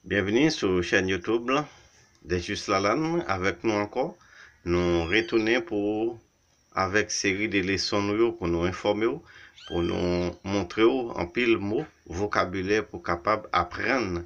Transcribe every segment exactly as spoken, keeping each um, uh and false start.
Byenvini sou chèn YouTube lan, Dejus Lalanne, avèk nou ankò. Nou retounen pou avèk seri de leson nou yo pou nou enfòme w, pou nou montre w anpil mo, vokabilè pou kapab aprann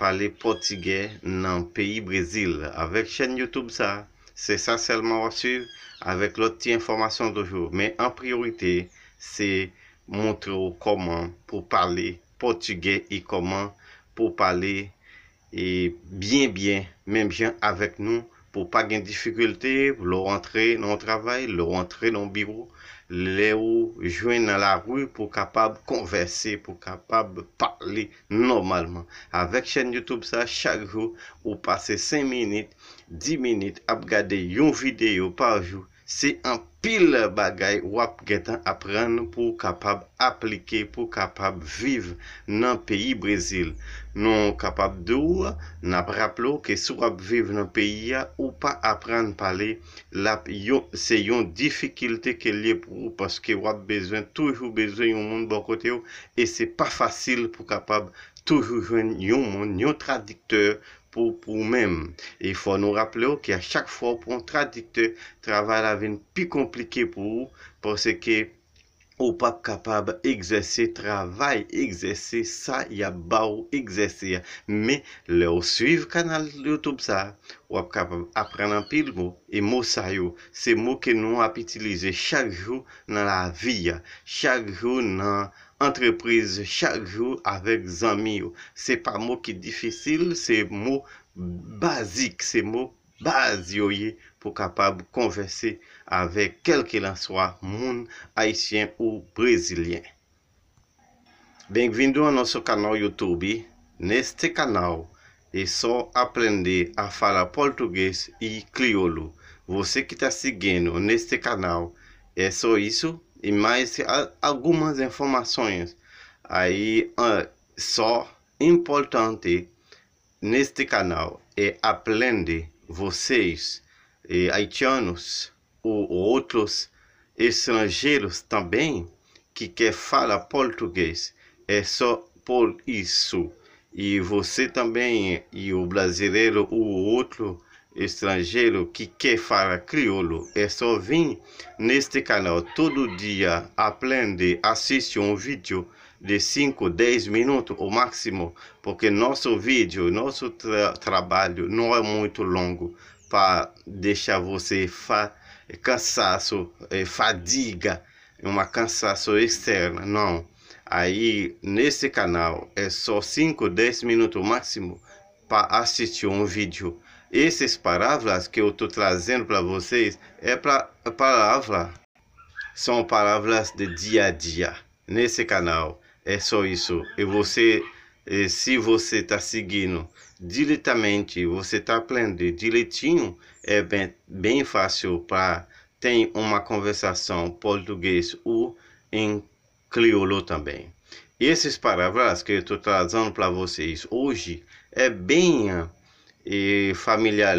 pale pòtigè nan peyi Brezil. Avèk chèn YouTube sa, se sa sèlman w ap swiv, avèk lòt ti enfòmasyon toujou. Men an priyorite, se montre w kòman pou pale pòtigè e kòman pou pale e byen byen, menm jan avèk nou, pou pa gen difikilte lè w antre nan yon travay, lè w antre nan yon biwo, lè w jwenn nan lari pou w kapab konvèse, pou w kapab pale nòmalman. Avèk chèn YouTube sa, chak jou ou pase senk minit, dis minit ap gade yon videyo pa jou, se anpil bagay w ap gentan aprann pou w kapab aplike, pou w kapab viv nan peyi Brezil. Nou kapab di w, n ap raple w ke si w ap viv nan peyi a, ou pa aprann pale, l ap yon, se yon difikilte ke l ye pou ou, paske w ap bezwen, toujou bezwen yon moun bò kote w, e se pa fasil pou kapab toujou jwenn yon moun, yon tradiktè pou, pou ou menm. E fò nou raple w ke a chak fwa w pran yon tradiktè, travay la vin pi konplike pou ou, paske ou p ap kapab egzèse travay, egzèse sa y ap ba w egzèse a. Men, lè w swiv kanal YouTube sa, w ap kapab aprann anpil mo. E mo sa yo, se mo ke nou ap itilize chak jou nan lavi a, chak jou nan antrepriz, chak jou avèk zanmi yo. Se pa mo ki difisil, se mo bazik, se mo baz yo ye pou kapab konvèse avèk kèlkelanswa moun ayisyen ou brezilyen. Bem-vindo ao nosso canal YouTube. Neste canal é só aprender a falar português e crioulo. Você que está seguindo neste canal, é só isso e mais a- algumas informações aí ah, só importante neste canal é aprender vocês, eh, haitianos ou outros estrangeiros também que quer falar português. É só por isso. E você também, e o brasileiro ou outro estrangeiro que quer falar crioulo, é só vir neste canal todo dia, aprender, assiste um vídeo de cinco, dez minutos o máximo, porque nosso vídeo, nosso tra trabalho não é muito longo para deixar você fa cansaço, eh, fadiga, uma cansaço externa, não. Aí, nesse canal, é só cinco, dez minutos máximo para assistir um vídeo. Essas palavras que eu estou trazendo para vocês é pra, palavra, são palavras de dia a dia. Nesse canal, é só isso. E você, eh, se você está seguindo diretamente, você está aprendendo direitinho, é bem, bem fácil para ter uma conversação português ou em crioulo também. E essas palavras que eu estou trazendo para vocês hoje é bem eh, familiar,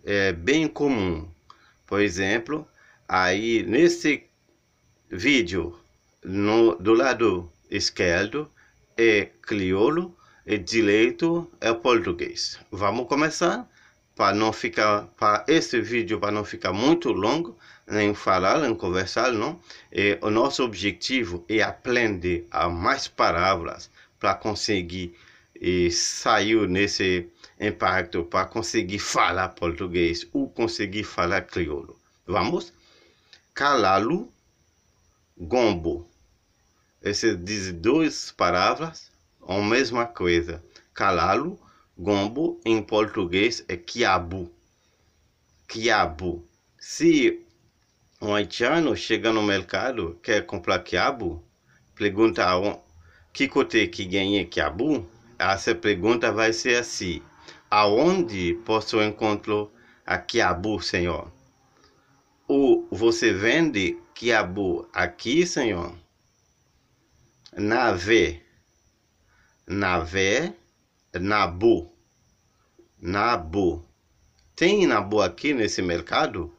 é bem comum. Por exemplo, aí nesse vídeo, no, do lado esquerdo é crioulo e direito é português. Vamos começar para não ficar, para esse vídeo para não ficar muito longo, nem falar, nem conversar, não. E o nosso objetivo é aprender a mais palavras para conseguir e saiu nesse impacto para conseguir falar português ou conseguir falar crioulo. Vamos? Calalu, gombo. Essas duas palavras, a mesma coisa. Calalu, gombo, em português é quiabo. Quiabo. Se um haitiano chega no mercado, quer comprar quiabo, pergunta aon- que kote que ganha quiabo, essa pergunta vai ser assim: aonde posso encontrar a quiabo, senhor? Ou você vende quiabo aqui, senhor? Navé. Navé, nabo. Nabo. Tem nabo aqui nesse mercado?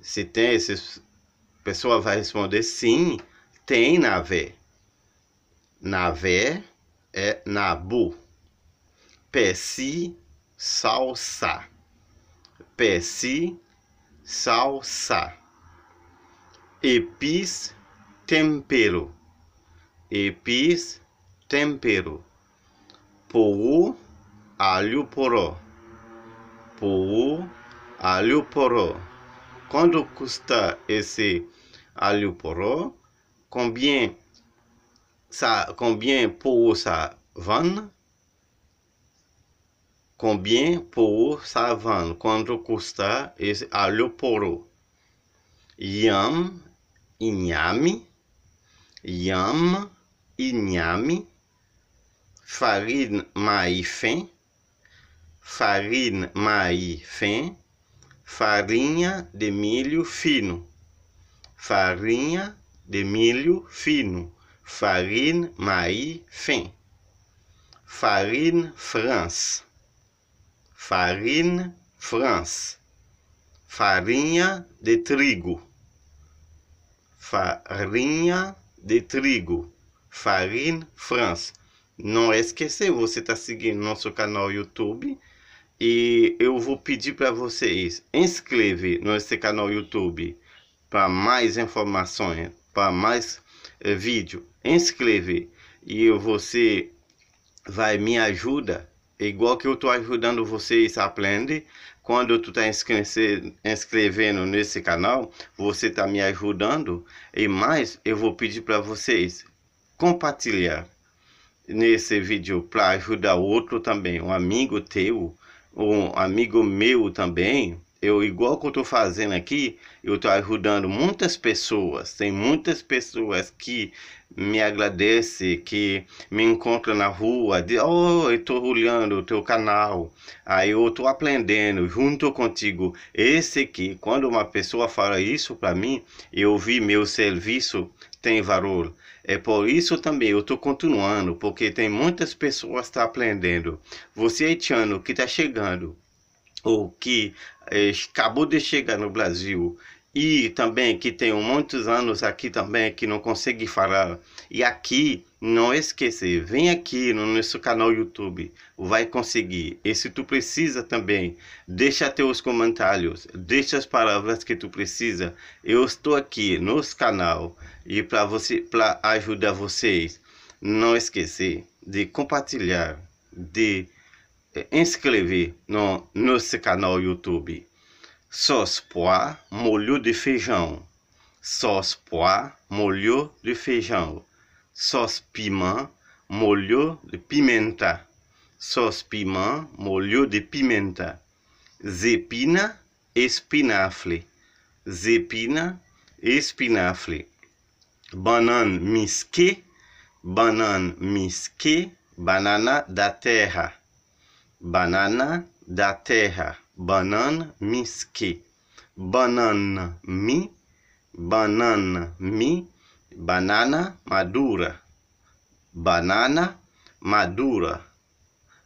Se tem, essa pessoa vai responder sim, tem navé. Navé é nabo. Pèsi, salsa. Pèsi, salsa. Epis, tempero. Epis, tempero. Powo, alho poró. Powo, alho poró. Quanto custa esse alho poró? Konbyen sa, konbyen powo sa vann? Konbyen powo sa vann? Quanto custa esse alho poró? Yanm, inhame. Yanm, inhame. Farin mayi fen. Farin mayi fen. Farinha de milho fino. Farinha de milho fino. Farin mayi fen. Farin frans. Farin frans. Farinha de trigo. Farinha de trigo. Farin frans. Não esquece, você tá seguindo nosso canal YouTube. E eu vou pedir para vocês inscrever no esse canal YouTube para mais informações, para mais eh, vídeo. Inscrever. E você vai me ajuda. Igual que eu estou ajudando vocês a aprender. Quando tu tá inscrevendo nesse canal, você tá me ajudando. E mais, eu vou pedir para vocês compartilhar nesse vídeo para ajudar outro também, um amigo teu, um amigo meu também. Eu, igual que eu tô fazendo aqui, eu tô ajudando muitas pessoas. Tem muitas pessoas que me agradecem, que me encontram na rua, diz, oh, eu tô olhando o teu canal, aí eu tô aprendendo junto contigo. Esse aqui, quando uma pessoa fala isso para mim, eu vi meu serviço tem valor. É por isso também eu tô continuando, porque tem muitas pessoas tá aprendendo. Você haitiano que tá chegando, ou que eh, acabou de chegar no Brasil, e também que tem muitos anos aqui também que não consegue falar, e aqui, não esquecer, vem aqui no nosso canal YouTube, vai conseguir. E se tu precisa também, deixa teus comentários, deixa as palavras que tu precisa. Eu estou aqui no canal e para você, para ajudar vocês, não esquecer de compartilhar, de eh, inscrever no nosso canal YouTube. Sós pwa, molho de feijão. Sós pwa, molho de feijão. Sós piman, molho de pimenta. Sós piman, molho de pimenta. Zepina, espinafre. Zepina, espinafre. Bannann miske, bannann miske, banana da terra. Banana da terra, bannann miske. Bannann mi, bannann mi, banana madura. Banana madura.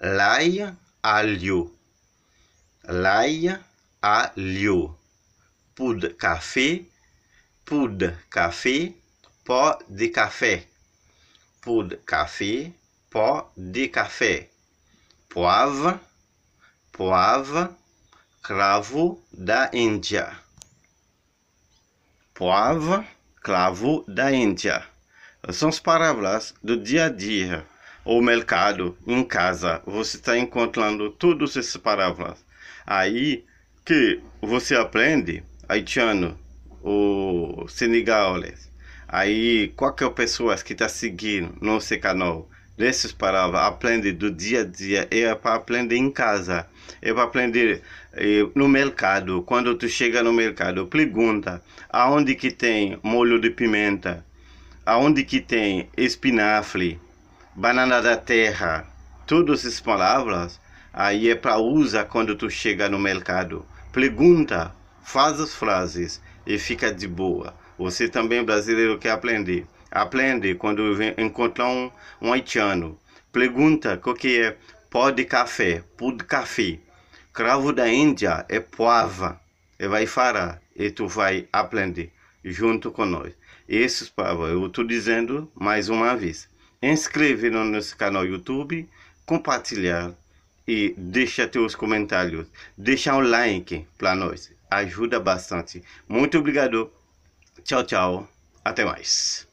Lay, alho. Lay, alho. Poud kafe, poud kafe, pó de café. Poud kafe, pó de café. Pwav, pwav, cravo da Índia. Pwav, cravo da Índia. São as palavras do dia a dia. O mercado, em casa, você está encontrando todas essas palavras. Aí que você aprende, haitiano, o senegalês. Aí, qualquer pessoa que está seguindo no seu canal, dessas palavras, aprende do dia a dia, é para aprender em casa, é para aprender eh, no mercado. Quando tu chega no mercado, pergunta aonde que tem molho de pimenta, aonde que tem espinafre, banana da terra. Todas essas palavras aí é para usa quando tu chega no mercado. Pergunta, faz as frases e fica de boa. Você também brasileiro quer aprender. Aprende quando vem encontrar um, um haitiano. Pergunta qual que é pó de café, poud kafe. Cravo da Índia é pwav. E vai falar, e tu vai aprender junto com nós. Esses palavras eu tô dizendo mais uma vez. Inscrever no nosso canal YouTube, compartilhar, e deixa teus comentários, deixa um like pra nós, ajuda bastante. Muito obrigado. Tchau, tchau. Até mais.